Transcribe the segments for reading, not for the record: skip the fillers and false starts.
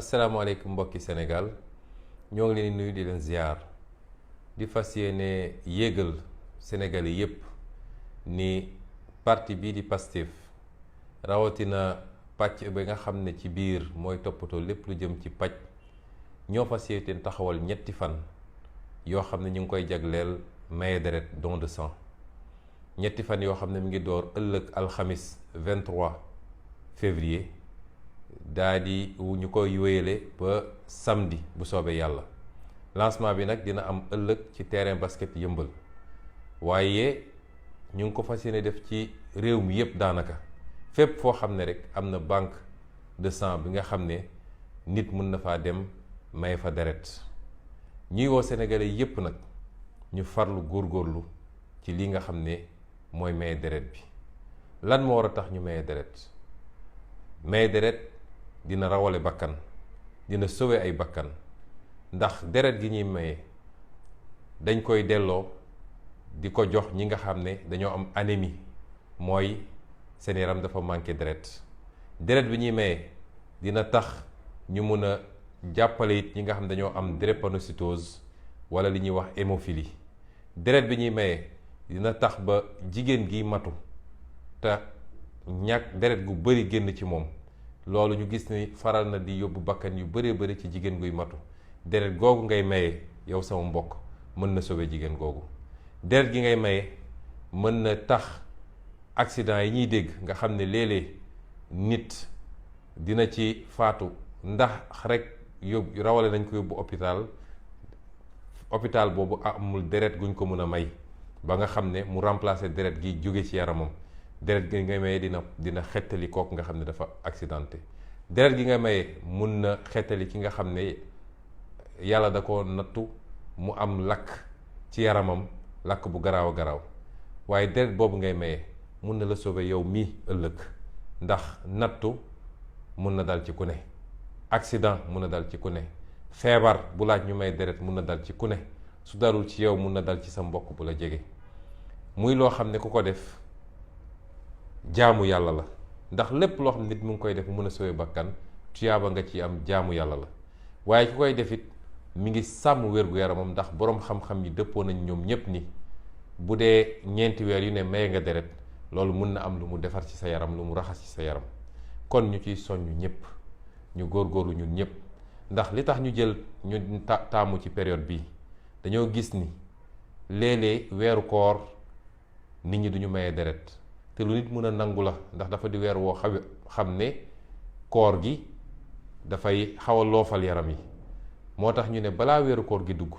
asalaamaaleykum mbokki Sénégal ñoo ngi leen di nuyu di leen ziar di fas yéene yéegal Sénégalais yépp ni parti bii di Pastef rawatina pàcc ba nga xam ne ci biir mooy toppatoo lépp lu jëm ci paj ñoo fas yéene taxawal ñetti fan yoo xam ne ñu ngi koy jagleel maye deret don de sang ñetti fan yoo xam ne mi ngi door ëllëg alxamis 23 février daa di ñu koy wéyale ba samedi bu soobee yàlla lancement bi nag dina am ëllëg ci terrain basket yëmbal waaye ñu ngi ko fas yéene def ci réew mi yépp daanaka fépp foo xam ne rek am na banque de sang bi nga xam ne nit mën na faa dem may fa deret ñuy woo sénégalais yépp nag ñu farlu góorgóorlu ci li nga xam ne mooy maye deret bi lan moo war a tax ñu maye deret maye deret dina rawale bakkan dina sauver ay bakkan ndax deret gi ñuy maye dañ koy delloo di ko jox ñi nga xam ne dañoo am anémie mooy seen yaram dafa manqué deret bi ñuy maye dina tax ñu mun a jàppale it ñi nga xam ne dañoo am drépanocytose wala li ñuy wax hémophilie deret bi ñuy maye dina tax ba jigéen gi matu te ñàkk deret gu bari génn ci moom loolu ñu gis ni faral na di yóbbu bakkan yu bëree bëri ci jigéen guy matu deret googu ngay maye yow sama mbokk mën na sauver jigéen googu deret gi ngay maye mën na tax accident yi ñuy dégg nga xam ne léeg-léeg nit dina ci faatu ndax rek yóbbu rawale nañ ko yóbbu hôpital boobu amul deret guñ ko mën a may ba nga xam ne mu remplacer deret gi jóge ci yaramam deret gi ngay maye dina xettali kooku nga xam ne dafa accidenté deret gi nga maye mun na xettali ki nga xam ne yàlla da ko nattu mu am lakk ci yaramam lakk bu garaaw a garaaw waaye deret boobu ngay maye mun na la sauver yow mii ëllëg ndax nattu mun na dal ci ku ne accident mun na dal ci ku ne feebar bu laaj ñu may deret mun na dal ci ku ne su dalul ci yow mun na dal ci sa mbokk bu la jege muy loo xam ne ku ko def jaamu yàlla la ndax lépp loo xam ne nit mu ngi koy def mu mën a sauver bakkan tuyaaba nga ci am jaamu yàlla la waaye ku koy def it mi ngi sàmm wér-gu-yaramam ndax boroom xam-xam yi dëppoo nañ ñoom ñépp ni bu dee 4 weer yu ne maye nga deret loolu mën na am lu mu defar ci sa yaram lu mu raxas ci sa yaram kon ñu ciy soññ ñépp ñu góorgóorlu ñun ñépp ndax li tax ñu jël ñu taamu ci période bi dañoo gis ni léeg-léeg weeru koor nit ñi duñu maye deret te lu nit mën a nangu la ndax dafa di weer woo xam ne koor gi dafay xaw a loofal yaram yi moo tax ñu ne balaa weeru koor gi dugg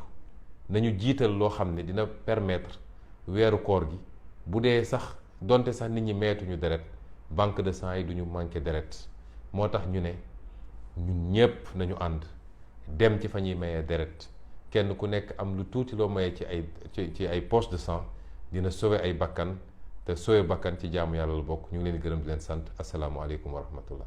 nañu jiital loo xam ne dina permettre weeru koor gi bu dee sax donte sax nit ñi meetuñu deret banque de sang yi duñu manqué deret moo tax ñu ne ñun ñépp nañu ànd dem ci fa ñuy mayee deret kenn ku nekk am lu tuuti loo mayee ci ay poche de sang dina sauver ay bakkan te sauver bakkan ci jaamu yàlla la bokk ñu ngi leen di gërëm di leen sant asalaamualeykum wa rahmatullah